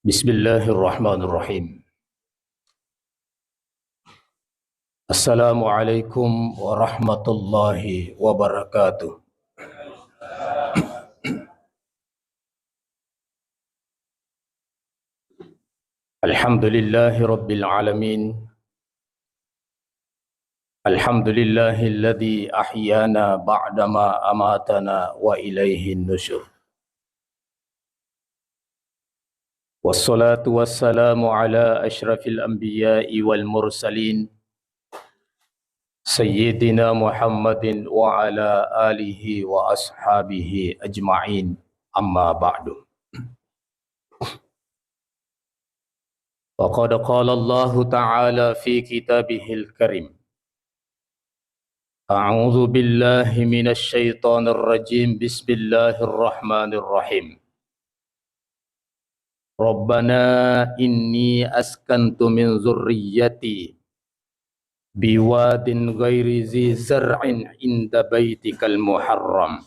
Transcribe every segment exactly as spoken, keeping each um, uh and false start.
Bismillahirrahmanirrahim. Assalamualaikum warahmatullahi wabarakatuh. Alhamdulillahi rabbil alamin. Alhamdulillahilladzi ahyana ba'dama amatana wa ilaihin nusyur. Wassalatu wassalamu ala asyrafil anbiya'i wal mursalin, Sayyidina Muhammadin wa ala alihi wa ashabihi ajma'in. Amma ba'du. Wa qad qala Allahu ta'ala fi kitabihil karim. A'udzu billahi minasy syaithanir rajim. Bismillahirrahmanirrahim. Rabbana inni askantu min dzurriyyati biwadin ghairi dzi zar'in inda baitikal muharram.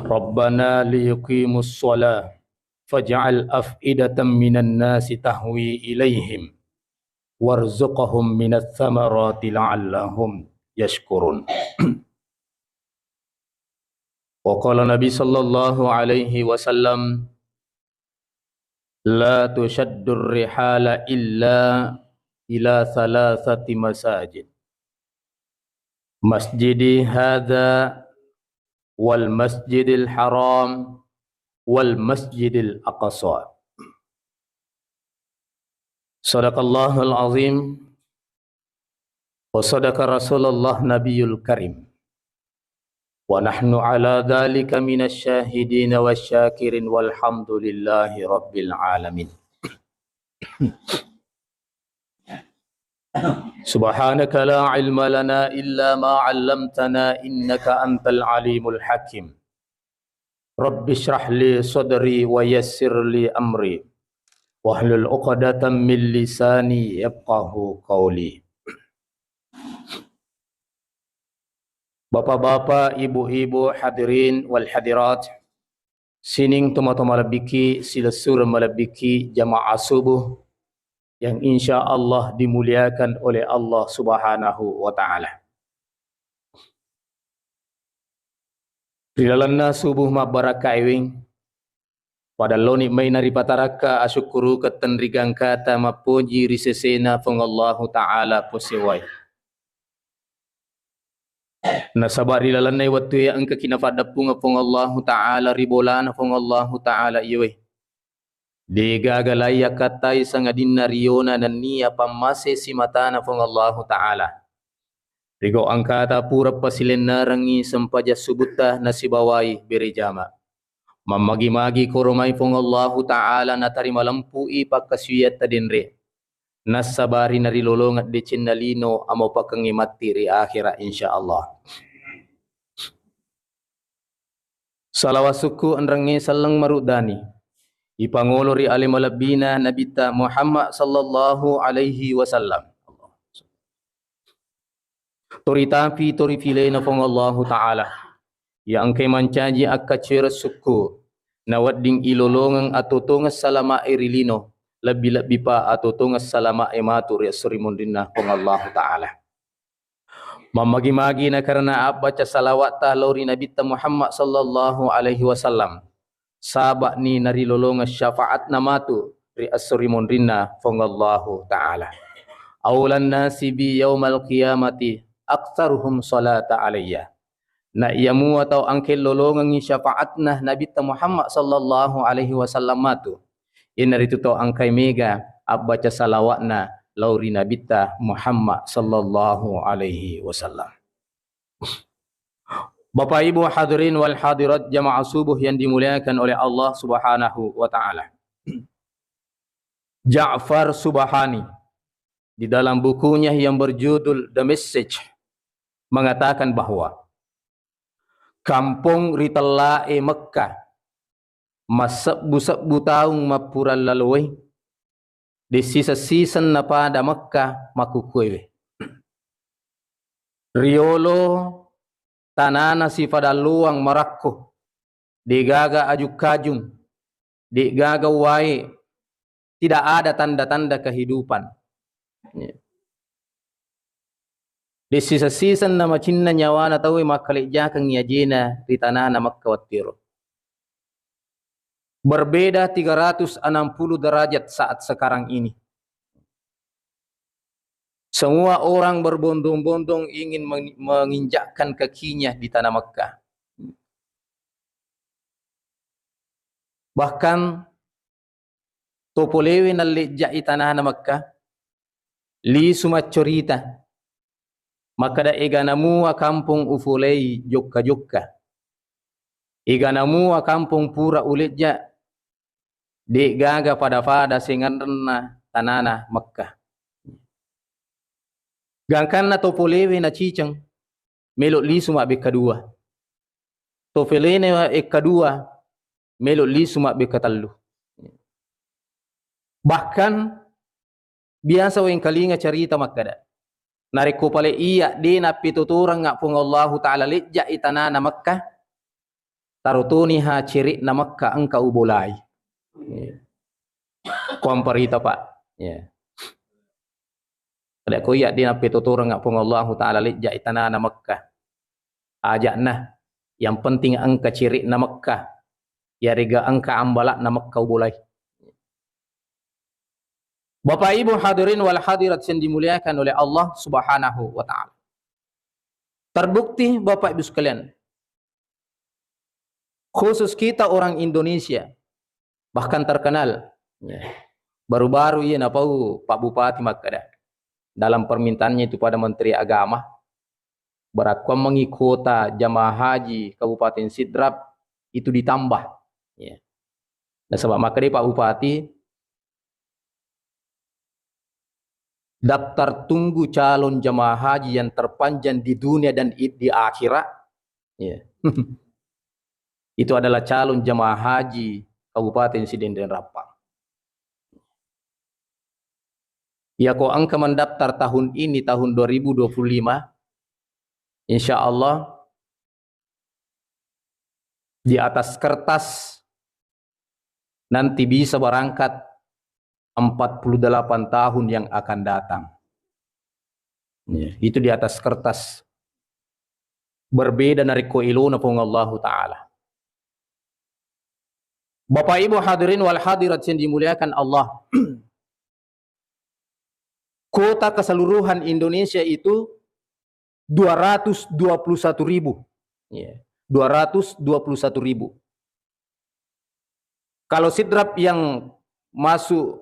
Rabbana liyuqimus shalah faj'al af'idatan minan nasi tahwi ilaihim warzuqhum minas samarati la'allahum yashkurun. Wa qala Nabi sallallahu alaihi wasallam, la tushaddur rihala illa ila thalathati masajid. Masjidi hadza wal masjidil haram wal masjidil aqsa. Sadaqallahul azim. Wa sadaqa Rasulullah Nabiyul Karim. Wa nahnu ala dzalika minasy syahidin wasy syakirin walhamdulillahi rabbil alamin. Subhanaka la ilma lana illa ma 'allamtana innaka antal alimul hakim. Rabbi shrah li sadri wa yassir li amri. Wahlul uqdatan min lisani yafqahu qawli. Bapak-bapak, ibu-ibu, hadirin wal hadirat, sining tomatoa malebbiki, silessureng malebbiki, jamaah subuh yang insya Allah dimuliakan oleh Allah Subhanahu wa Ta'ala. Ri lalenna subuh mabbarakka eweng, pada loni maina ripatarakka asukkurukeng tenrigangkata mappoji ri sesena Puang Allahu Ta'ala posewai. Nasaba ri lalenna wettu e engkaki nafaddeppungeng Puang Allahu Ta'ala ri bolana Puang Allahu Ta'ala iyewe. Degaga lai yakkattai sangadinna riona nennia pammase simatana Puang Allahu Ta'ala. Rigo engkata pura pasilennerengngi sempajang subutta nasibawai bere jama. Mammagi-magi koromai Puang Allahu Ta'ala natarima lempui pakkasuwiatta denre. Nassabari narilolongeng decenna lino amaupakengnge matti ri akhera, insya Allah. Salawat sukku enrengnge selleng maruddani ipangolo ri ale malebbina Nabitta Muhammad sallallahu alaihi wasallam. Tori tapi tori filena Puang Allahu Ta'ala. Iya engkai mancaji akkacuereng sukku, nawedding ilolongeng atotongeng salama'e ri lino, lebbi-lebbipa atotongeng salama'e matu ri esso ri munrinna Puang Allahu Ta'ala. Mammagi-magi nakarena abbaca salawatta lao ri Nabitta Muhammad sallallahu alaihi wasallam. Saba'ni narilolongeng syafaatna matu ri esso ri munrinna Puang Allahu Ta'ala. Aulan nasi bi yaumal qiyamati aktsaruhum salata alayya. Na iya mua tau engkai lolongengngi syafaatna Nabitta Muhammad sallallahu alaihi wasallam matu, iyanaritu tau engkai mega abbaca salawatna lao ri Nabitta Muhammad sallallahu alaihi wasallam. Bapak Ibu hadirin wal hadirat jamaah subuh yang dimuliakan oleh Allah Subhanahu wa Ta'ala. Ja'far Subhani di dalam bukunya yang berjudul The Message mengatakan bahwa kampong ri tellae Mekka massebbu-sebbu taung mappura laloe, de siseng-siseng napada Mekka makkukuewe. Riolo tanana sifadalluang marakko, degaga aju-kajung, De'gaga wae, tidak ada tanda-tanda kehidupan. Ya. Dessiseng-siseng na macinna nyawana tauwe makkalejjakengngi ajena ri tanana Mekka wettiro. Berbeda tiga ratus enam puluh derajat saat sekarang ini. Semua orang berbondong-bondong ingin meng-, menginjakkan kakinya di tanah Mekah. Bahkan to polewe nallejja'i tanana Mekah, lisu maccorita. Makkeda, "Egana mua kampong ufolei jokka-jokka. Egana mua kampong pura ulejja, de'gaga pada-pada sengenrenna tanana Mekah." Gangkanna to polewe naciceng, melo lisu mabbekka dua. To polewe ekka dua, melo lisu mabbekka tellu. Bahkan biasa wengkalinga carita makkeda, narekko pale iya de nappetotorengnga Puang Allahu Ta'ala lejja'i tanana Mekah, tarotoniha cere'na Mekah engka ubolai. Iya. Kuamparita, Pak. Iya. Pada ko iya de nappetotorengnga Puang Allahu Ta'ala lejja'i tanana Mekah. Aja'na, yang penting engka cere'na Mekah. Yarega engka ambala'na Mekah ubolai. Bapak Ibu hadirin wal hadirat yang dimuliakan oleh Allah Subhanahu wa Ta'ala. Terbukti, Bapak Ibu sekalian, khusus kita orang Indonesia, bahkan terkenal. Ya. Baru-baru iya napau Pak Bupati makkeda dalam permintaannya itu pada Menteri Agama, barakkuammengngi kuota jamaah haji Kabupaten Sidrap itu ditambah. Ya. Nasaba makkedai Pak Bupati, daftar tunggu calon jamaah haji yang terpanjang di dunia dan i-, di akhirat, ya. Itu adalah calon jamaah haji Kabupaten Sidenreng Rappang. Iya, ko engka mendaftar tahun ini, tahun dua ribu dua puluh lima, insya Allah di atas kertas nanti bisa berangkat empat puluh delapan tahun yang akan datang. Ya, itu di atas kertas. Berbeda narekko ilona Puang Allahu Ta'ala. Bapak Ibu hadirin wal hadirat yang dimuliakan Allah. Kuota keseluruhan Indonesia itu dua ratus dua puluh satu ribu. Ya, dua ratus dua puluh satu ribu. Kalau Sidrap yang masuk,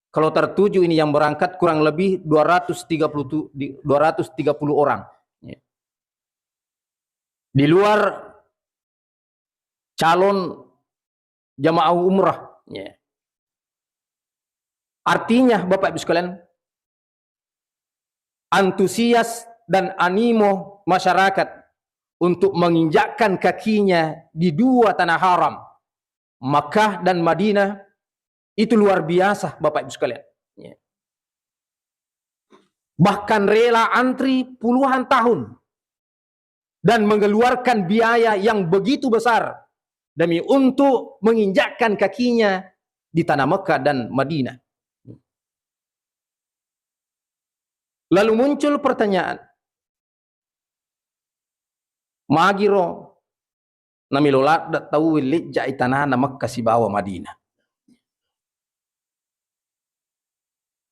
kalau tertuju ini yang berangkat kurang lebih dua ratus tiga puluh tu-, di-, dua ratus tiga puluh orang. Ya. Di luar calon jamaah umrah. Ya. Artinya, Bapak Ibu sekalian, antusias dan animo masyarakat untuk menginjakkan kakinya di dua tanah haram, Makkah dan Madinah, itu luar biasa, Bapak Ibu sekalian. Ya. Bahkan rela antri puluhan tahun dan mengeluarkan biaya yang begitu besar demi untuk menginjakkan kakinya di tanah Mekah dan Madinah. Lalu muncul pertanyaan, magiro namelo ladde tauwe lejja'i tanana Mekka sibawa Madinah?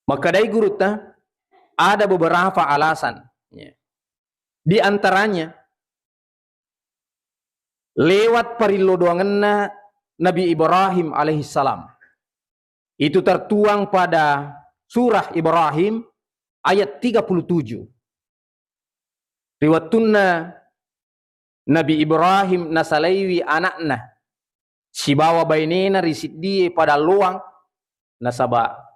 Makkedai gurutta, ada beberapa alasan. Ya. Di antaranya, lewat parillodoangenna Nabi Ibrahim alaihissalam. Itu tertuang pada surah Ibrahim ayat tiga puluh tujuh. Ri wettunna Nabi Ibrahim nasalaiwi ana'na sibawa bainena ri siddie padang loang, nasaba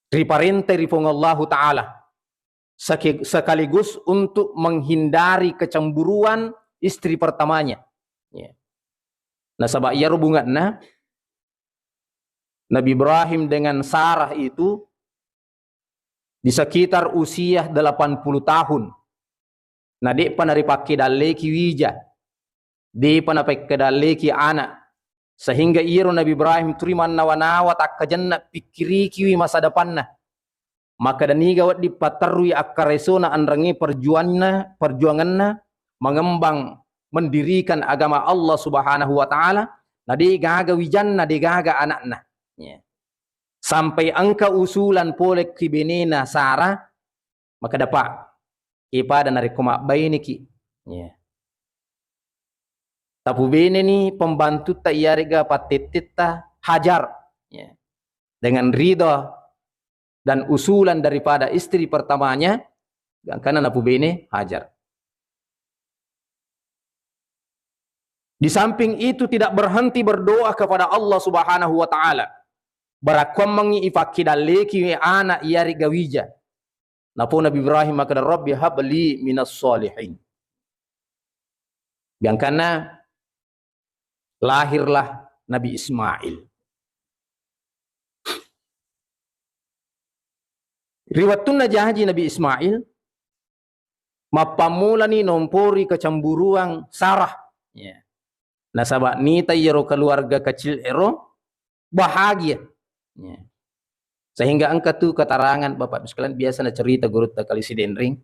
riparentai ri Puang Allahu Ta'ala seke-, sekaligus untuk menghindari kecemburuan istri pertamanya. Ya. Nasaba iyaro bunge'na Nabi Ibrahim dengan Sarah itu di sekitar usia delapan puluh tahun. Na de'pa naripakkedalleki wija, de'pa napekkedalleki ana, Sehingga iyaro Nabi Ibrahim turi mannawa-nawa takkajenna pikkirikiwi masa depanna. Makkeda niga wedding patterrui akkaresona enrengnge perjuanna, perjuanganna mengembang mendirikan agama Allah Subhanahu wa Ta'ala, na de gaga wijanna, de gaga anakna. Ya. Sampai engka usulan pole ki benena Sarah, makkeda, "Pak, ipada narekko mabbaineki." Ya. Tapubeneni pembantuta iyarega pattettetta Hajar. Ya. Dengan ridha dan usulan daripada istri pertamanya, gangkana napubene Hajar. Di samping itu tidak berhenti berdoa kepada Allah Subhanahu wa Ta'ala. Barakkuammengngi ifakkidallekiwi anak iyarega wija. Napo Nabi Ibrahim makkeda, "Rabbi habli minas shalihin." Gangkana lahirlah Nabi Ismail. Ri wettunna jaji Nabi Ismail, mappammulani nompori kecemburuan Sarah. Ya. Nasaba nita iyaro keluarga kecil ero bahagia. Ya. Sehingga engka tu keterangan, Bapak Ibu sekalian, biasa nacerita gurutta Kali Sidenreng.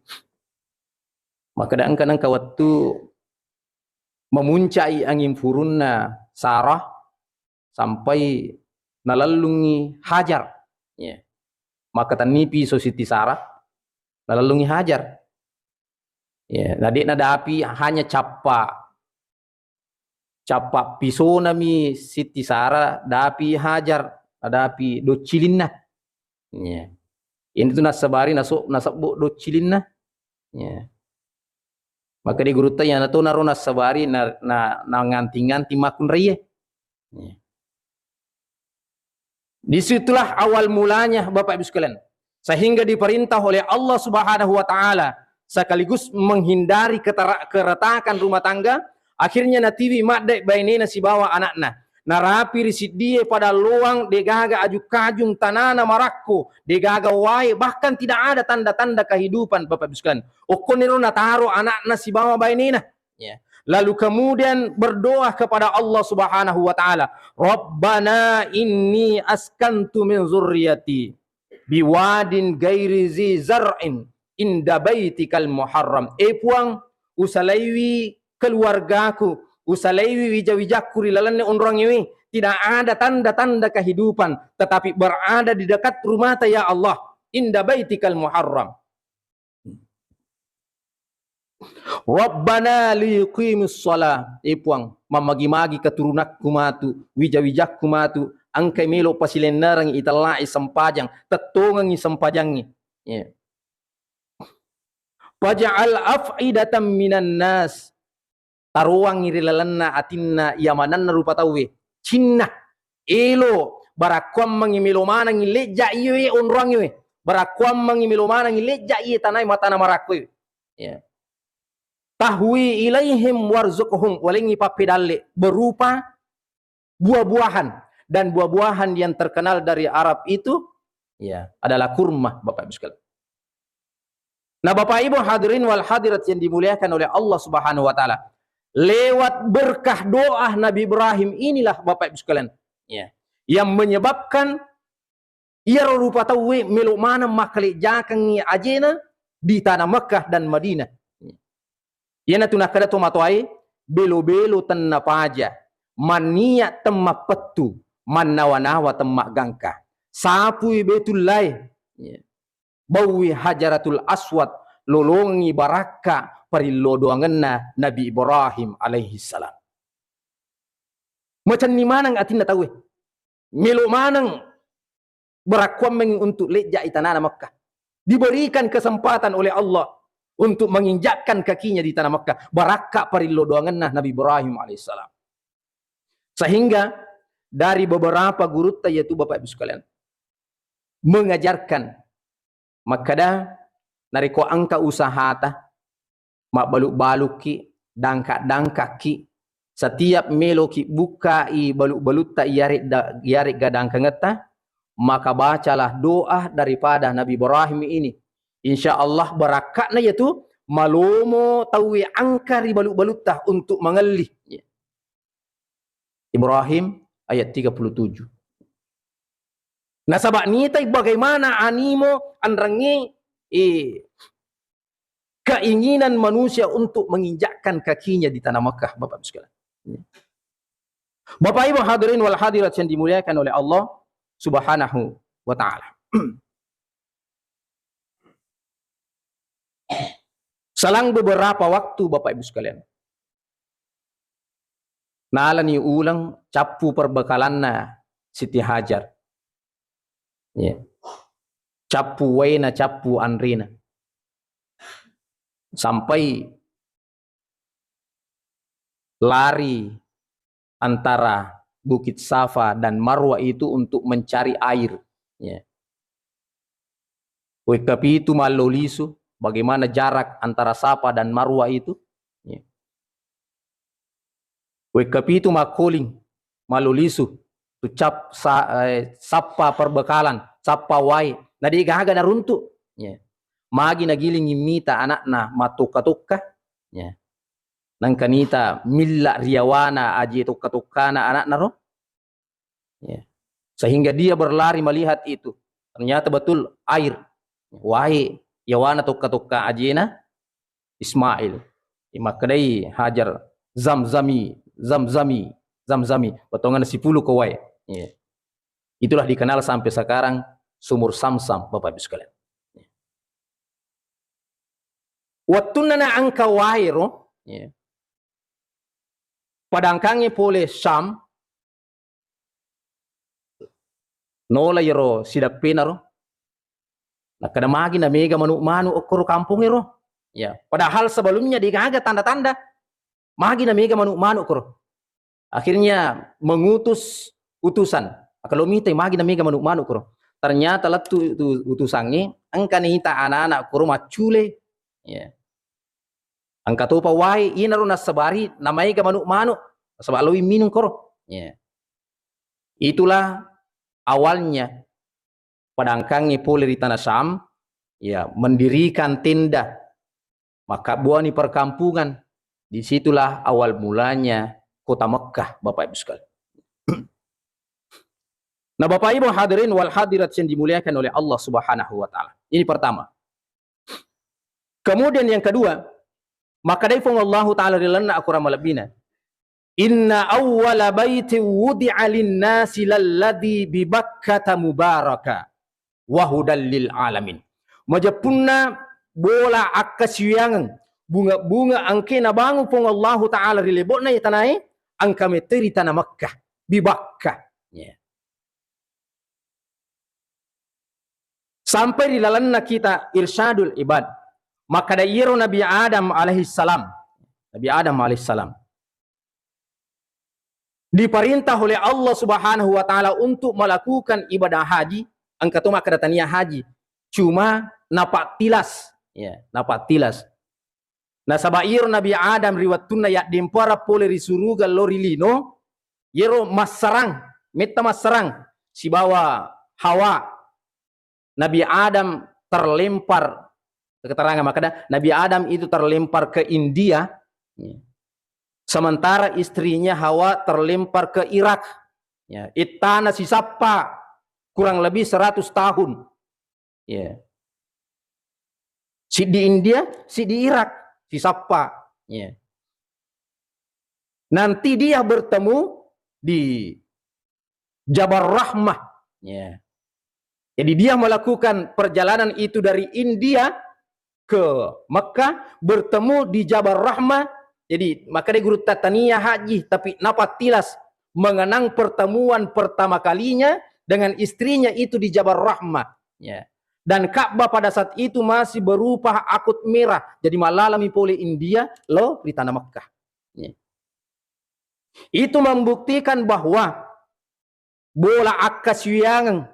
Makkeda engka nengka wettu memuncai angin furunna Sarah sampai nalellungi Hajar. Ya. Makkatenni piso Siti Sarah, nalellungi Hajar. Ya, na de nadapi, hanya cappa, cappa pisonami Siti Sarah, dapi Hajar, nadapi doccilinna. Ya. Ini tu nassabari naso-, nasebbu doccilinna. Ya. Makkeda gurutta, iyana to naro nassabari na, na, nanganti-nganti makkunraiye. Ya. Disitulah awal mulanya, Bapak Ibu sekalian. Sehingga diperintah oleh Allah Subhanahu wa Ta'ala sekaligus menghindari ketera-, keretakan rumah tangga, akhirnya natiwi madde bainena sibawa anakna. Narapi ri siddie pada loang, degaga aju-kajung tanana marakko, degaga wae, bahkan tidak ada tanda-tanda kehidupan, Bapak Ibu sekalian. Okkoniro nataro anakna sibawa bainena. Ya. Lalu kemudian berdoa kepada Allah Subhanahu wa Ta'ala, "Rabbana inni askantu min zurriyati biwadin ghairi zi zar'in inda baitikal muharram." Eh Puang, usalaiwi keluargaku, usalaiwi wija-wijakku ri lalenna onroangngewe, tidak ada tanda-tanda kehidupan, tetapi berada di dekat rumata, ya Allah, inda baitikal muharram. Rabbana liyuqimus shalah. Eh Puang, mammagi-magi keturunakku matu, wija-wijakku matu, engkai melo pasilennereng itellai sempajang, tettongengi sempajangnge. Ya. Faj'al af'idatan minan nas, taroangngi ri lalenna atinna iya manenna rupa tauwe, cinna, elo, barakkuammengngi melo manengngi lejja iye onroangngewe, barakkuammengngi melo manengngi lejja iye tanae matana marakkoe. Ya. Tahwi ilaihim warzuqhum, walengngi pappedalle berupa buah-buahan. Dan buah-buahan yang terkenal dari Arab itu, ya, adalah kurma, Bapak Ibu sekalian. Nah, Bapak Ibu hadirin wal hadirat yang dimuliakan oleh Allah Subhanahu wa Ta'ala, lewat berkah doa Nabi Ibrahim inilah, Bapak Ibu sekalian, ya, yang menyebabkan iyaro rupa tauwe melo maneng makkalejjakengngi ajena di tanah Mekkah dan Madinah. Iyanatu nakkeda tomatoae, belo-belo tennapaja, manniya temmappettu, mannawa-nawa temmaggangka. Sapui Baitullae, baui Hajaratul Aswad, lolongengngi barakka parillodoangenna Nabi Ibrahim alaihissalam. Macenni maneng atinna tauwe. Melo maneng barakkuammengngi untuk lejja'i tanana Mekkah. Diberikan kesempatan oleh Allah untuk menginjakkan kakinya di tanah Mekkah. Barakka parillodoangenna Nabi Ibrahim alaihissalam. Sehingga dari beberapa gurutta, yaitu Bapak Ibu sekalian, mengajarkan makkeda, narekko engka usahata, mabbalu-balukki, dangka-dangkakki, setiap meloki bukkai balu-balutta iyarek-, da-, iyaregga dangkangetta, maka bacalah doa daripada Nabi Ibrahim ini. Insya Allah barakka'na yatu malomo tauwe engka ri balu-balutta untuk mangelli. Ibrahim ayat tiga puluh tujuh. Nasaba nitai bagaimana animo, anrengnge, eh, keinginan manusia untuk menginjakkan kakinya di tanah Mekah, Bapak Ibu sekalian. Bapak Ibu hadirin wal hadirat yang dimuliakan oleh Allah Subhanahu wa Ta'ala. Selang beberapa waktu, Bapak Ibu sekalian, nalani uleng cappu perbekalanna Siti Hajar. Ya. Cappu waena, cappu anrena. Sampai lari antara Bukit Safa dan Marwa itu untuk mencari air. Ya. Wekka pitu mallo lisu, bagaimana jarak antara Safa dan Marwa itu? Ya. Wekka pitu makkoling, mallo lisu, tu cap-, sa-, eh, sappa perbekalan, sappa wae. Na degaga naruntu. Ya. Magi nagiling mita anakna matokka-tokka. Ya. Nangka nita milla riyawana aje tokka-tokkana anakna ro. Ya. Sehingga dia berlari melihat itu. Ternyata betul air. Wae, yawana tokka-tokka ajena Ismail. Makkedai Hajar, "Zamzami, zamzami, zamzami." Potongan sepuluh ko wae. Ya. Itulah dikenal sampai sekarang sumur Samsam, Bapak Ibu sekalian. Wettunna na engka wae ro, ya. Padangkangngi pole Syam, nola iyaro sidappena ro. Nakkeda magi na mega manu-manu okkoro kampong ero. Ya, padahal sebelumnya degaga tanda-tanda. Magi na mega manu-manu okkoro. Akhirnya mengutus utusan. Kalau mita magi na mega manu-manu okkoro. Ternyata lettu utu-, utusangnge engka nita anak-anak okkoro maccule. Ya. Engka topa wae, inaro nassabari namaega manu-manu, nasaba loi minung koro. Ya. Itulah awalnya padangkangngi pole ri tanah Syam, ya, mendirikan tenda, makkabbuani perkampungan. Disitulah awal mulanya kota Mekkah, Bapak Ibu sekalian. Nah, Bapak Ibu hadirin wal hadirat yang dimuliakan oleh Allah Subhanahu wa Ta'ala. Ini pertama. Kemudian yang kedua, makkadai Puang Allahu Ta'ala ri lalenna Akorang malebbina, "Inna awwala baiti wudi'a linnasi lalladzi bi Bakkata mubaraka wa hudal lil alamin." Majeppunna bola akkasiwiangeng, bunga-bunga engkae nabangung Puang Allahu Ta'ala ri lebo'na iya tanae, engka metoi ri tana Mekkah, bi Bakkah. Ya. Sampai ri lalenna kita Irsyadul Ibad. Makkada iyaro Nabi Adam alaihissalam. Nabi Adam alaihissalam. Diperintah oleh Allah Subhanahu wa Ta'ala untuk melakukan ibadah haji, engka to makkada tania haji. Cuma napattilas. Ya, napattilas. Nasaba iyaro Nabi Adam ri wettunna yaddempareng pole ri suruga lao ri lino, iyaro massarang, metta massarang sibawa Hawa. Nabi Adam terlempar, keterangan makkada, Nabi Adam itu terlempar ke India, sementara istrinya Hawa terlempar ke Irak. Ya, ittana sisappa kurang lebih seratus tahun. Ya. Siddi India, siddi Irak, sisappa. Ya. Nanti dia bertemu di Jabal Rahmah. Ya. Jadi dia melakukan perjalanan itu dari India ke Mekah, bertemu di Jabal Rahmah. Jadi, makkadai gurutta tania haji, tapi napattilas mengenang pertemuan pertama kalinya dengan istrinya itu di Jabal Rahmah. Ya. Dan Ka'bah pada saat itu masih berupa akut merah. Jadi, mallalami pole India, lao ri tanah Mekah. Ya. Itu membuktikan bahwa bola akkasiwiangeng,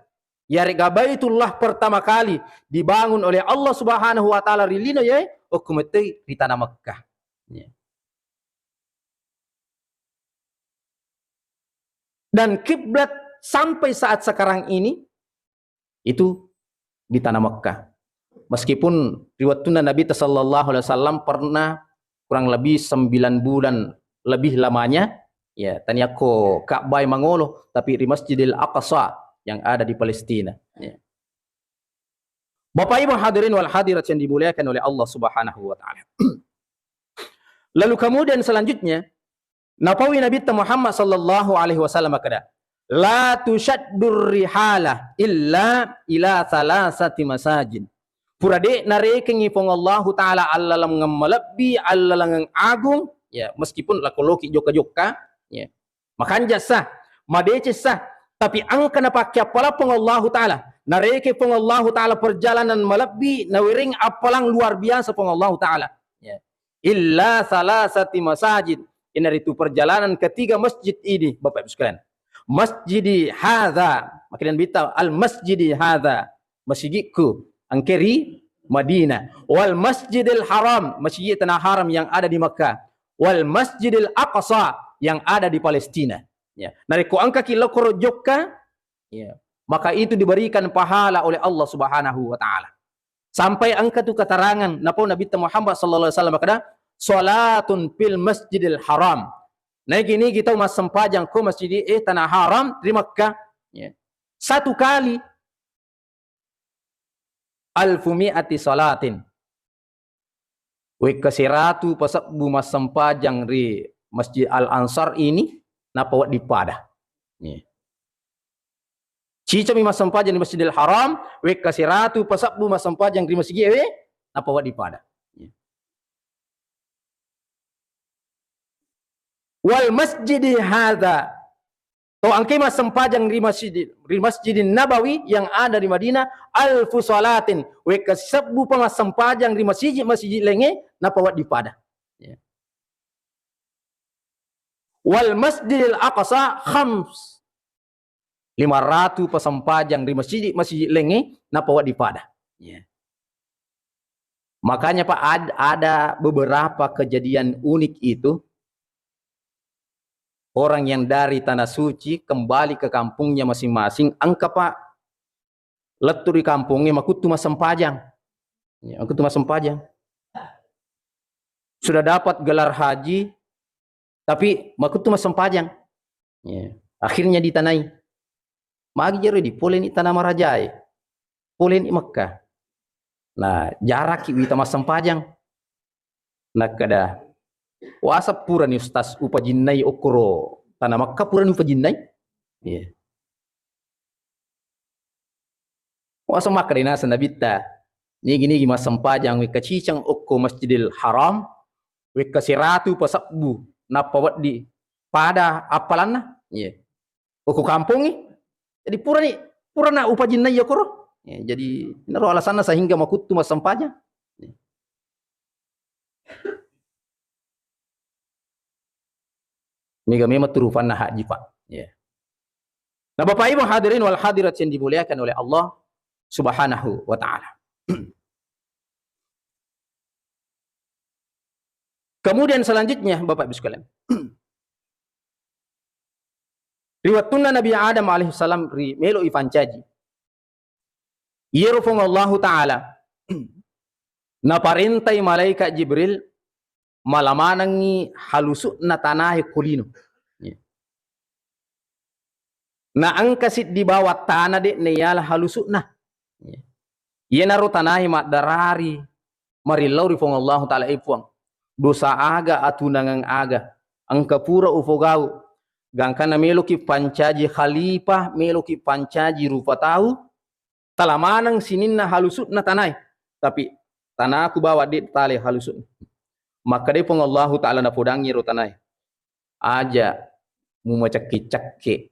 yarega Baitullah pertama kali dibangun oleh Allah Subhanahu wa Ta'ala ri lino, yae okko metoi ri tanah Mekkah. Ya. Dan kiblat sampai saat sekarang ini itu di tanah Mekkah. Meskipun ri wettunna Nabi sallallahu alaihi wasallam pernah kurang lebih sembilan bulan lebih lamanya, Ya, taniakko Ka'bah mangolo, tapi ri Masjidil Aqsa yang ada di Palestina. Ya. Bapak Ibu hadirin wal hadirat yang dimuliakan oleh Allah Subhanahu wa Ta'ala. Lalu kemudian selanjutnya, napaui Nabitta Muhammad sallallahu alaihi wasallam makkeda, "La tusyaddur rihala illa ila salasati masajid." Pura de' narekengngi Puang Allahu Ta'ala allalengeng malebbi, allalengeng agung, ya, meskipun lakoloki jokka-jokka, ya. Makanja' sa, madeceng sa, tapi engka napakkeappalang Puang Allahu Ta'ala. Nareke Puang Allahu Ta'ala perjalanan malebbi, nawereng appalang luar biasa Puang Allahu Ta'ala. Ya. Illa salasati masajid. Inaritu perjalanan ketiga masjid ini, Bapak Ibu sekalian. Masjidi hadza, makanya bita al masjidi hadza, masigikku engke ri Madinah. Wal Masjidil Haram, masjid tanah haram yang ada di Makkah. Wal Masjidil Aqsa yang ada di Palestina. Ya. Narekko engkaki lokoro jokka, ya, maka itu diberikan pahala oleh Allah Subhanahu wa Ta'ala. Sampai engka tu keterangan, napau Nabitta Muhammad sallallahu alaihi wasallam makkeda, "Salatun fil Masjidil Haram." Nigi-nigi tau massempajang ko masjid, eh, tanah haram ri Makkah. Ya. Satu kali alfu mi'ati salatin. Wekka seratu pasebbu massempajang ri Masjid Al Ansar ini, nappa wedding pada. Nih. Cicami massempajang di Masjidil Haram, wekka seratu pasebbu massempajang ri masigi ewe, nappa wedding pada. Nih. Wal masjidi hadza. To engke massempajang ri masjid, ri Masjidin Nabawi yang ada di Madinah, alfu salatin. Wekka sebbu pa massempajang ri masjid, masjid lenge, nappa wedding pada. Ya. Wal Masjidil Aqsa khams. Lima ratu pasempajang ri masjid, masjid lenge, nappa wedding pada. Ya. Makanya, Pak, ad-, ada beberapa kejadian unik itu, orang yang dari Tanah Suci kembali ke kampungnya masing-masing, engka, Pak, lettu ri kampungnge makuttu massempajang. Ya, makuttu massempajang. Sudah dapat gelar haji, tapi makuttu massempajang. Ya. Akhirnya ditanai. Magi jero di poleni Tanah Marajae. Poleni Mekka. Nah, jaraki wita massempajang. Nakkeda, "Wasa purani Ustaz upajinnai okkoro Tanah Mekka purani upajinnai?" Iya. Wasa makkeda naseng Nabitta, "Nigi-nigi massempajang wekka ciceng okko Masjidil Haram, wekka seratu pasebbu, nappa wedding pada appalanna?" Iya. Okko kampongngi. Jadi purani, purana upajinnai okkoro. Ya, jadi, inaro alasanna sehingga makuttu massempajang. Mega memang turufanna haji, Pak. Ya. Nah, Bapak Ibu hadirin wal hadirat yang dimuliakan oleh Allah Subhanahu wa Ta'ala. Kemudian selanjutnya, Bapak Ibu sekalian, ri wettunna Nabi Adam alaihissalam ri melo ipancaji, iyaro Puang Allahu Ta'ala naparentai malaikat Jibril mala manengngi halusu'na tanae ko lino. Na engka siddi bawang tana de' naiyala halusu'na. Iyanaro tanae maddarari marillau ri Puang Allahu Ta'ala, "E Puang, dosa aga, atunangeng aga engka pura upogau, gangkanna meloki pancaji khalifah, meloki pancaji rupa tau, tala maneng sininna halusu'na tanae, tapi tanaku bawang de' tale halusu'na." Makkedai Puang Allahu Ta'ala napodangngi ro tanae, "Aja mumacekki-cekki,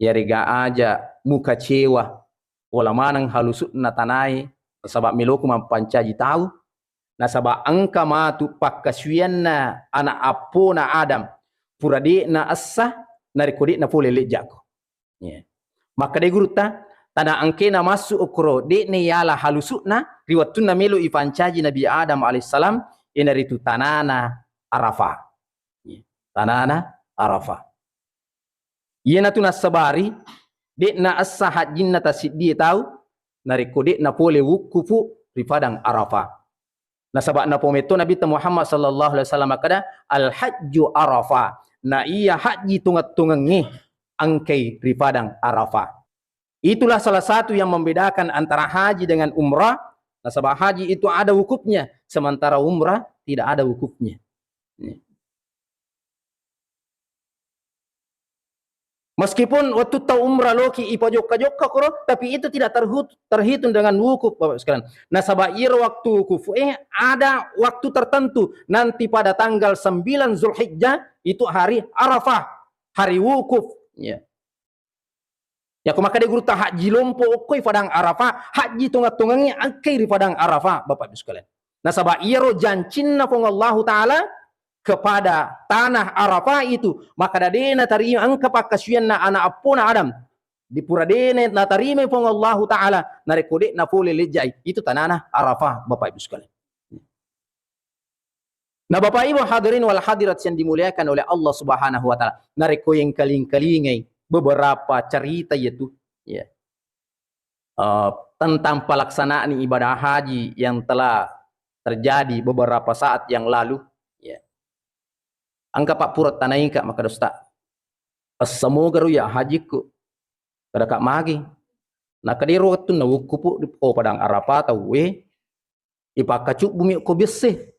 yarega aja mukacewa, pola maneng halusu'na tanae, nasaba meloku mampancaji tau, nasaba engka matu pakkasuwianna ana' appona Adam, pura de' naessa narekko de' napole lejja'ku." Iya. Makkedai gurutta, tana engkena massu okkoro, de' naiyala halusu'na ri wettunna melo ipancaji Nabi Adam alaihissalam, iyanaritu tanana Arafah. Iya. Tanana Arafah. Iyanatu nassabari, de' naessa hajjinna tassiddie tau, narekko de' napole wukkufu ri padang Arafah. Nasaba napometto Nabitta Muhammad sallallahu alaihi wasallam makkeda, "Al-hajju Arafah." na iya hajji tongeng-tongengnge engkai ri padang Arafah. Itulah salah satu yang membedakan antara haji dengan umrah. Nasaba haji itu ada wukufnya, sementara umrah tidak ada wukufnya. Meskipun wettu tau umrah loki ipajokka-jokka koro, tapi itu tidak terhut-, terhitung dengan wukuf, Bapak sekalian. Nasaba iyaro waktu wukuf, eh, ada waktu tertentu, nanti pada tanggal sembilan Zulhijjah, itu hari Arafah, hari wukuf. Ya. Yako makkeda gurutta, hajji lompo okkoi padang Arafah, hajji tongeng-tongengnge engkai ri padang Arafah, Bapak Ibu sekalian. Nasaba iyaro jancinna Puang Allahu Ta'ala kepada tanah Arafah itu, makkeda de natarima engka pakkasuwianna ana eppona Adam. Di pura de natarima Puang Allahu Ta'ala, narekko de napole lejjai, itu tanana Arafah, Bapak Ibu sekalian. Nah, Bapak Ibu hadirin wal hadirat yang dimuliakan oleh Allah Subhanahu wa Ta'ala, narekko yengkaling-kalingai beberapa cerita yaitu, ya, eh, tentang pelaksanaan ibadah haji yang telah terjadi beberapa saat yang lalu, ya. Engka, Pak, pura tanaika, makkeda, Ustaz, essamogaro ya hajikku. Kada ka magi. Nakkeda ero wettunna wukkupu di, oh, padang Arafah tauwe, ipakkacubbumi okko besse.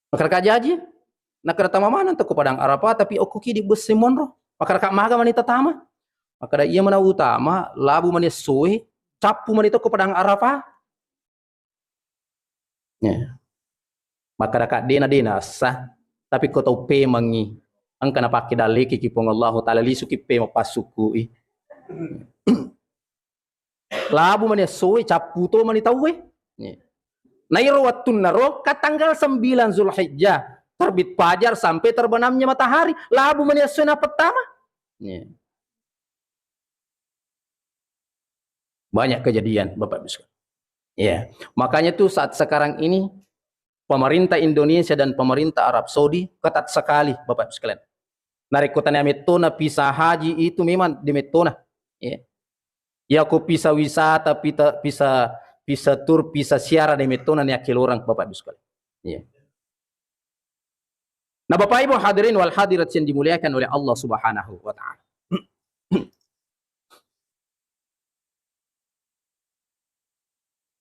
Makkeda ka jaji, nakkeda tama maneng to ko padang Arafah, tapi okko ki di besse monro. Makkeda ka maga mani tatama. Makkeda iya mana utama, labu mani essoe, cappu mani to ko padang Arafah. Ya. Makkeda ka dena, dena essa, tapi ko tau pemangi, engka napake dallekiki Puang Allahu Ta'ala, lisuki pema passukkui. Labu mani essoe, cappu to mani tauwe. Iya. Nairo wettunnaro, ka tanggal sembilan Zulhijjah, terbit fajar sampai terbenamnya matahari, labu mani essoe napettama. Iya. Banyak kejadian, Bapak Ibu sekalian. Iya. Makanya tuh saat sekarang ini, pemerintah Indonesia dan pemerintah Arab Saudi ketat sekali, Bapak Ibu sekalian. Narekko tania mettona visa haji itu memang de mettona. Iya. Yako visa wisata, pita-, visa, visa tur, visa ziarah de mettona ni akkelorang, Bapak Ibu sekalian. Iya. Nah, Bapak Ibu hadirin wal hadirat yang dimuliakan oleh Allah Subhanahu wa Ta'ala.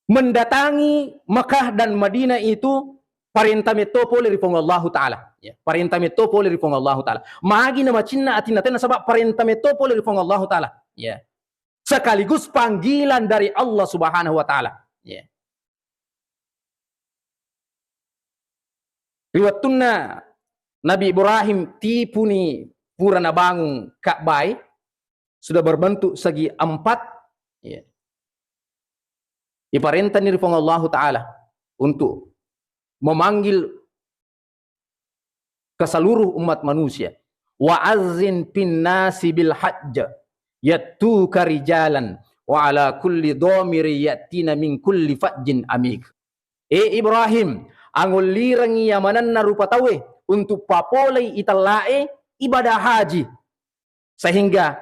Mendatangi Mekah dan Madinah itu parenta metto pole ri Puang Allahu Ta'ala. Ya, parenta metto pole ri Puang Allahu Ta'ala. Magi na macinna atinna tenna, sebab parenta metto pole ri Puang Allahu Ta'ala. Ya. Sekaligus panggilan dari Allah Subhanahu wa Ta'ala. Ya. Ri wettunna Nabi Ibrahim tipuni pura nabangung Ka'bah, sudah berbentuk segi empat, ya. Iparentani ri Puang Allahu Ta'ala untuk memanggil ke seluruh umat manusia. Wa azzin fin nasi bil hajj yattuka rijalan wa ala kulli dhamiri yatina min kulli fajjin amik. E Ibrahim, angullirengi yamanenna rupa tauwe untuk papolei itellae ibadah haji. Sehingga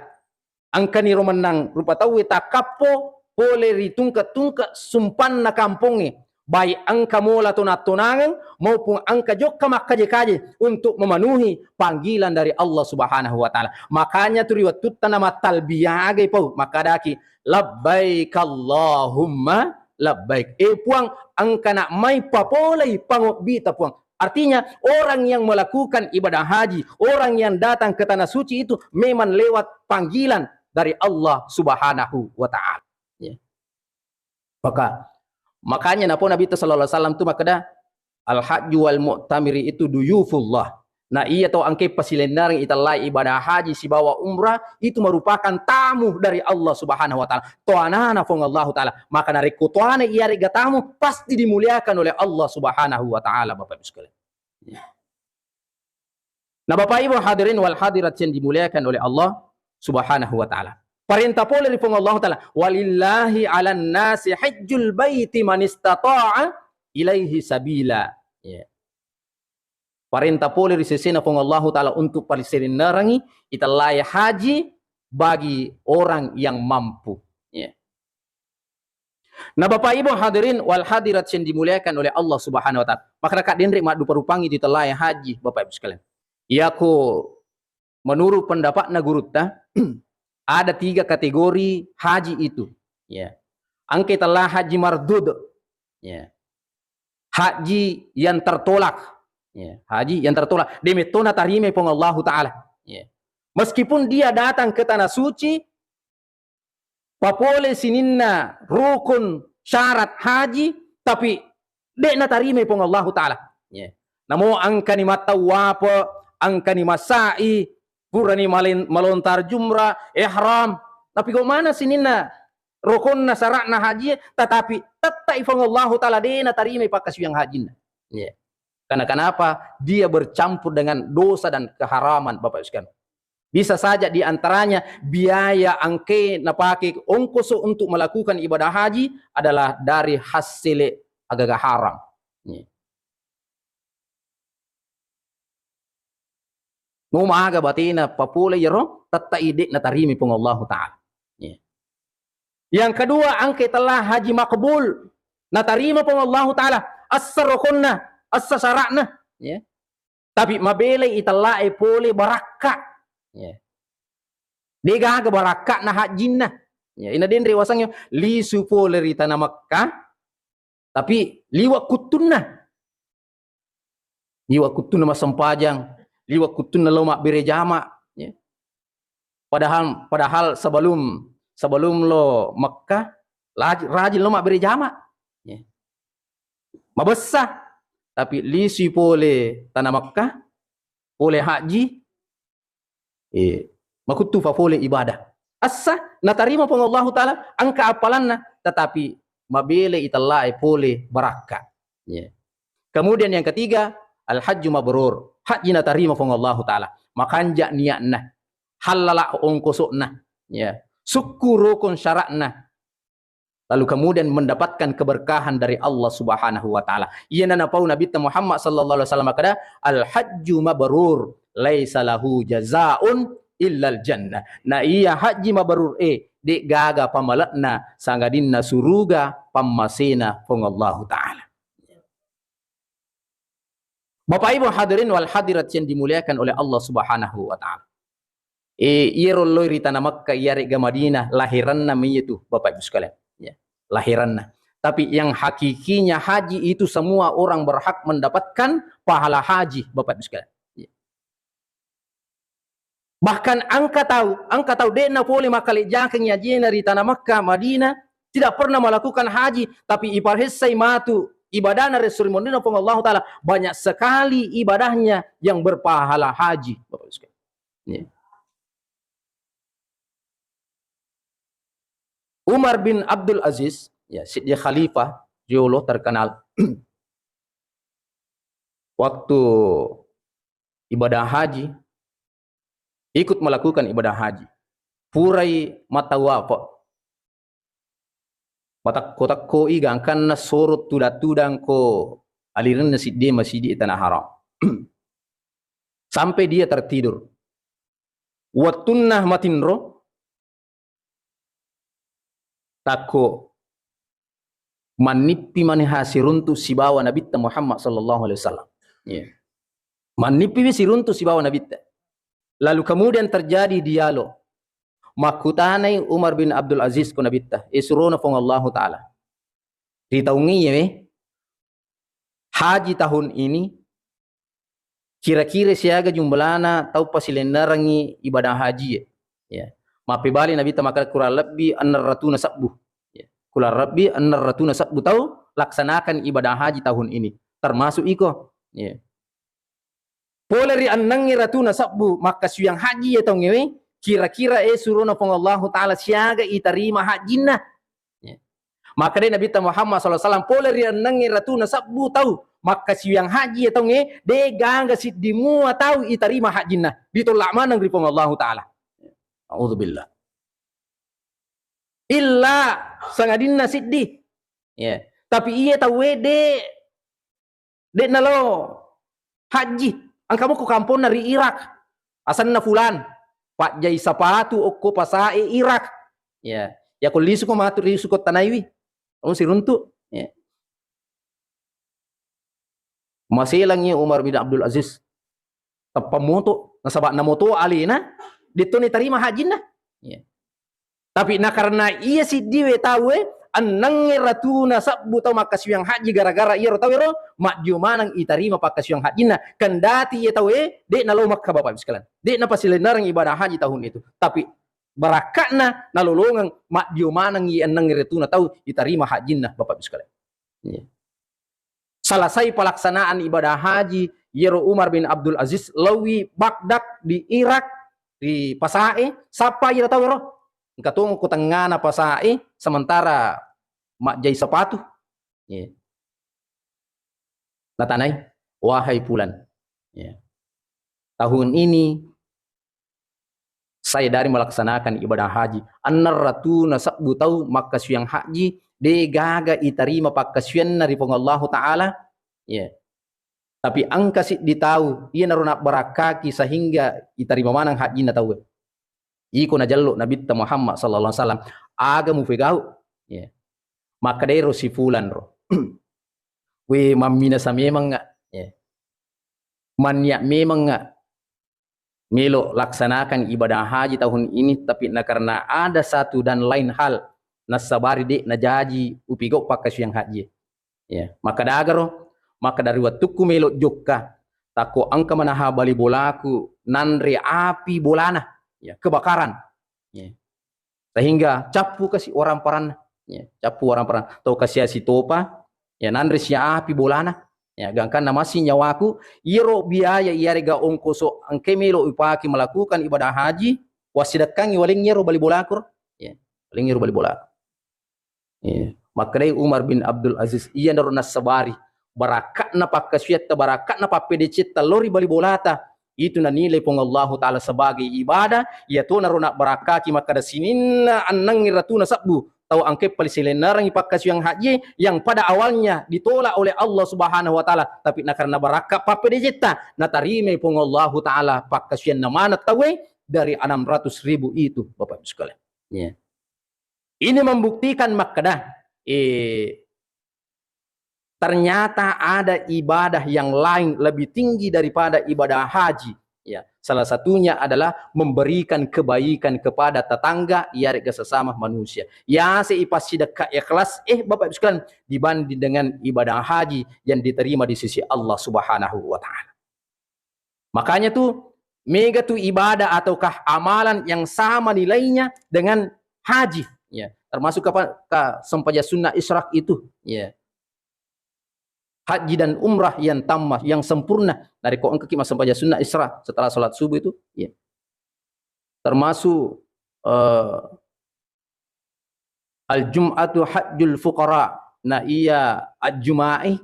engkani ro mennang rupa tauwe takkappo pole ri tungke-tungke sumpanna kampongnge, baik engka mola tona-tonangeng maupun engka jokka makkaje-kaje untuk memenuhi panggilan dari Allah Subhanahu wa Ta'ala. Makanya tu ri wettutta namattalbiyagai pau, makkadaki, "Labbaik Allahumma labbaik." Eh, Puang, engkana mai papolei pangobbita, Puang. Artinya, orang yang melakukan ibadah haji, orang yang datang ke tanah suci itu memang lewat panggilan dari Allah Subhanahu wa Ta'ala. Ya. Maka, makanya napo Nabi sallallahu alaihi wasallam tu makkeda, "Al-hajju wal mu'tamiri itu duyufullah." Nah, iya tau engke pasilennereng itellai ibadah haji sibawa umrah, itu merupakan tamu dari Allah Subhanahu wa Ta'ala. Toanana Puang Allahu Ta'ala. Maka narekko toana iyarega tamu, pasti dimuliakan oleh Allah Subhanahu wa Ta'ala, Bapak Ibu sekalian. Ya. Nah, Bapak Ibu hadirin wal hadirat yang dimuliakan oleh Allah Subhanahu wa Ta'ala. Parenta pole ri Puang Allahu Ta'ala, "Walillahi 'alan nasi hajjul baiti man istata'a ilaihi sabila." Ya. Parenta pole ri sesena Puang Allahu Ta'ala untuk pariselennerangi itellai haji bagi orang yang mampu. Ya. Nah, Bapak Ibu hadirin wal hadirat yang dimuliakan oleh Allah Subhanahu wa Ta'ala, makkeda denre maddupa-rupangi tu tellae haji, Bapak Ibu sekalian. Iyako menurut pendapatna gurutta, ada tiga kategori haji itu. Ya. Engka tella haji mardud. Ya. Haji yang tertolak. Ya. Haji yang tertolak. De metto natarima Puang Allahu Ta'ala. Ya. Meskipun dia datang ke tanah suci, papole sininna rukun syarat haji, tapi de natarima Puang Allahu Ta'ala. Ya. Namo engkani mattawafa, engkani massa'i, purani malen-, malontar jumrah, ihram. Tapi kok mana sininna rukun syaratna haji, tetapi tettai Puang Allahu Ta'ala de natarima pakkasiwiang hajinna. Ya. Karena kenapa? Dia bercampur dengan dosa dan keharaman, Bapak Ibu sekalian. Bisa saja di antaranya biaya engka napake ongkoso untuk melakukan ibadah haji adalah dari hasil agaga haram. Iya. Mau maga batena papole iyaro, tettai de natarima Puang Allahu Ta'ala. Iya. Yang kedua, engka tella haji makbul. Natarima Puang Allahu Ta'ala. Essa rukun na, essa syaratna. Ya. Tapi mabelai itellae pole barakka. Ya. De gaga barakkana hajinna. Ya, ina denre wasangnya lisu pole ri tanah Makkah, tapi liwa kuttunna. Liwa kuttunna massempajang, liwa kuttunna lo mabbere jama. Ya. Padahal, padahal sebelum, sebelum lo Makkah, laj-, rajin lo mabbere jama. Ya. Mabessa, tapi lisui pole tanah Makkah, pole haji, eh, makuttufa pole ibadah. Essa natarima Puang Allahu Ta'ala, engka appalanna, tetapi mabelai itellae pole barakka. Ya. Kemudian yang ketiga, al-hajju mabrur. Haji natarima Puang Allahu Ta'ala. Makanja niatna, hallala ongkosokna. Ya. Sukku rukun syaratna. Lalu kemudian mendapatkan keberkahan dari Allah Subhanahu wa Ta'ala. Iyana napau Nabitta Muhammad sallallahu alaihi wasallam makkeda, "Al-hajju mabrur, laisa lahu jazaun illal jannah." Na iya haji mabrur e, de gaga pamalekna sangadinna suruga pammasena Puang Allahu Ta'ala. Bapak Ibu hadirin wal hadirat yang dimuliakan oleh Allah Subhanahu wa Ta'ala. Eh, iyaro loi ri tanah Makkah, iyarega Madinah, lahiranna mi itu, Bapak Ibu sekalian. Ya, lahiranna. Tapi yang hakikinya haji itu semua orang berhak mendapatkan pahala haji, Bapak Ibu sekalian. Ya. Bahkan engka tau, engka tau de'na pole makkalejjakeng ajena ri tanah Makkah, Madinah, tidak pernah melakukan haji, tapi iparessai matu ibadahna ri esso ri monrinna Puang Allahu Ta'ala, banyak sekali ibadahnya yang berpahala haji, Bapak Ibu sekalian. Ya. Umar bin Abdul Aziz, ya, siddi khalifah jolo terkenal. Waktu ibadah haji, ikut melakukan ibadah haji. Purai matawafa. Matakko-takkoi gangkanna soro tudang-tudang ko alirenna siddi masjid Tanah Haram. Sampai dia tertidur. Wettunna matinro, takko mannippi maneha siruntu sibawa Nabitta Muhammad sallallahu alaihi wasallam. Iya. Mannippi siruntu sibawa Nabitta. Lalu kemudian terjadi dialog. Makkutanai Umar bin Abdul Aziz ko Nabitta, eh, surona Puang Allahu Ta'ala. Ri taung iye we, haji tahun ini, kira-kira siaga jumlana tau pasilennerengngi ibadah haji e? Ya. Mappebali Nabitta makkeda, kurang lebbi enneng ratuna sebbu. Ya. Kurang lebbi enneng ratuna sebbu tau laksanakan ibadah haji tahun ini. Termasuk iko. Ya. Pole ri ennengnge ratuna sebbu makkasiwiang haji e taungnge we, kira-kira, eh, surona Puang Allahu Ta'ala siaga itarima hajinna. Ya. Makkeda Nabitta Muhammad sallallahu alaihi wasallam, pole ri ennengnge ratuna sebbu tau makkasiwiang haji e taungnge, de gaga siddi mua tau itarima hajinna, ditolak maneng ri Puang Allahu Ta'ala. A'udzubillah. Illa sangadinna siddi. Ya. Tapi iye tauwe de, de nalo haji. Engka moko kamponna ri Irak. Asenna fulan. Pajjai sapatu okko pasae Irak. Ya. Ya ko lisuko matu lisuko tanaiwi. Langsung siruntu. Ya. Maselangngi Umar bin Abdul Aziz. Teppa moto, nasaba namoto alena, de'to nitarima hajjinna. Ya. Tapi nakarena iya siddiwe tauwe, ennengnge ratuna sebbu tau makkasiwiang hajji gara-gara iyaro tauwero, maddio maneng itarima pakkasiwiang hajjinna. Kendati iya tauwe, de' nalo Makkah, Bapak Ibu sekalian. De' napasilennereng ibadah haji tahun itu. Tapi barakka'na nalolongeng maddio maneng i ennengnge ratuna tau itarima hajjinna, Bapak Ibu sekalian. Iya. Selesai pelaksanaan ibadah haji, iyaro Umar bin Abdul Aziz laowi Baghdad di Irak, ri pasae, sappa iyaro tauwero. Engka tongko tengngana pasae, sementara majjai sepatu. Iya. Natanai, "Wahai Fulan, ya, tahun ini saya dari melaksanakan ibadah haji, enneng ratuna sebbu tau makkasiwiang haji, de' gaga itarima pakkasiwianna ri Puang Allahu Ta'ala, ya. Tapi engka siddi tau, iyanaro nabbarakkaki sehingga itarima maneng hajjinna tauwe." Iko najello Nabitta Muhammad sallallahu alaihi wasallam, "Aga mupegau?" Ya. Makkedairo si Fulan ro, "We, mamminasa memengnga, ya. Manniat memengnga melo laksanakan ibadah haji tahun ini, tapi nakarena ada satu dan lain hal, nassabari de' najaji upigau pakkasiwiang haji." Ya, makkadagaro, makkada, "Ri wettukku melo jokka, takko engka manaha bali bolaku nanre api bolana, ya, kebakaran." Ya. Sehingga cappu kasi waramparanna. Ya, cappu waramparanna. Tau kasi asitopa, ya, nanre sia api bolana. Ya, gangkanna masih nyawaku, iyaro biaya iyarega ongkoso engke melo upake melakukan ibadah haji, wassidekkangi waleng iyaro bali bolaku. Ya, waleng iyaro bali bolaku. Iya. Makkedai Umar bin Abdul Aziz, "Iyanaro nassabari barakka'na pakkasuwiatta, barakka'na pappedecetta lao ri bali bolata, itu nanilai Puang Allahu Ta'ala sebagai ibadah, iyatonaro nabbarakkaki makkada sininna enneng ratuna sebbu tau engke pali silennerengngi pakkasuwiang haji yang pada awalnya ditolak oleh Allah Subhanahu wa Ta'ala, tapi nakarena barakka pappedecetta, natarimai Puang Allahu Ta'ala pakkasuwianna maneng tauwe dari enam ratus ribu itu, Bapak Ibu sekalian." Iya. Ini membuktikan makkeda, eh, ternyata ada ibadah yang lain lebih tinggi daripada ibadah haji. Ya, salah satunya adalah memberikan kebaikan kepada tetangga, iyarega sesama manusia. Yase ipassidekka ikhlas, eh, Bapak Ibu sekalian, dibanding dengan ibadah haji yang diterima di sisi Allah Subhanahu wa Ta'ala. Makanya tuh, mega tuh ibadah ataukah amalan yang sama nilainya dengan haji. Ya, termasuk apa, ka sempajang sunnah isyraq itu. Ya. Haji dan umrah yang tammah, yang sempurna. Narekko engkaki massempajang sunnah isyraq setelah salat subuh itu, ya. Termasuk, eh, "Al-jum'atu hajjul fuqara." Nah, iya ajjuma'i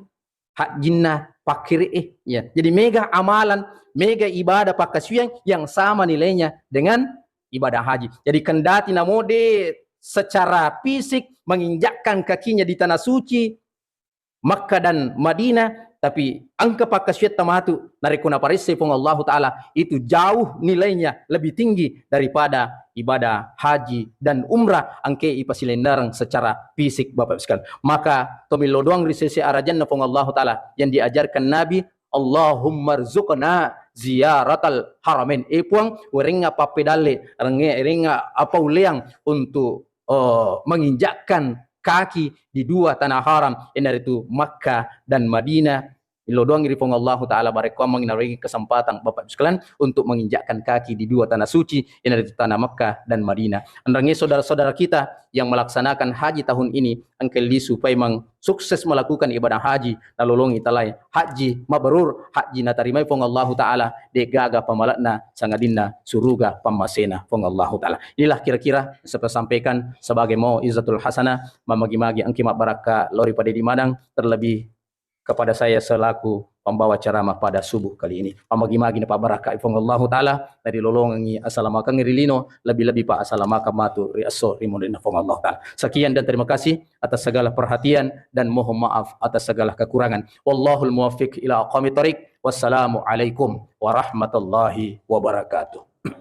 hajjinna pakkire'e. Ya. Jadi mega amalan, mega ibadah pakkasuwiang yang sama nilainya dengan ibadah haji. Jadi kendati namode secara fisik menginjakkan kakinya di tanah suci, Makkah dan Madinah, tapi engka pakkasuwiatta matu, narekko naparessai Puang Allahu Ta'ala, itu jauh nilainya lebih tinggi daripada ibadah haji dan umrah engke ipasilennereng secara fisik, Bapak Ibu sekalian. Maka tomillo doang ri sese arajanna Puang Allahu Ta'ala yang diajarkan Nabi, "Allahumma rzuqna ziyaratal haramain." Eh Puang, werengnga pappedalle, renge-, werengnga apauleang untuk, eh, menginjakkan kaki di dua tanah haram, iyanaritu Makkah dan Madinah. Illo doang ri Puang Allahu Ta'ala, barekko amang nawerengi kesempatan Bapak Ibu sekalian untuk menginjakkan kaki di dua tanah suci, iyanaritu tanah Makkah dan Madinah. Enrengnge saudara-saudara kita yang melaksanakan haji tahun ini, engka lisu paimeng sukses melakukan ibadah haji, nalolongi talai haji mabrur, haji natarimai Puang Allahu Ta'ala, de'gaga pamale'na sangadinna suruga pammasena Puang Allahu Ta'ala. Inilah kira-kira saya sampaikan sebagai mau'izatul hasanah, mamagi-magi engki mabbarakka lao ri pada di madang, terlebih kepada saya selaku pembawa ceramah pada subuh kali ini. Mamagi-magi napabbarakkai Puang Allahu Ta'ala, narilolongengi asalamakeng ri lino, lebih-lebih pa asalamakeng matu ri esso ri monrinna Puang Allahu Ta'ala. Sekian dan terima kasih atas segala perhatian dan mohon maaf atas segala kekurangan. Wallahul muwaffiq ila aqwamit thariq. Wassalamualaikum warahmatullahi wabarakatuh.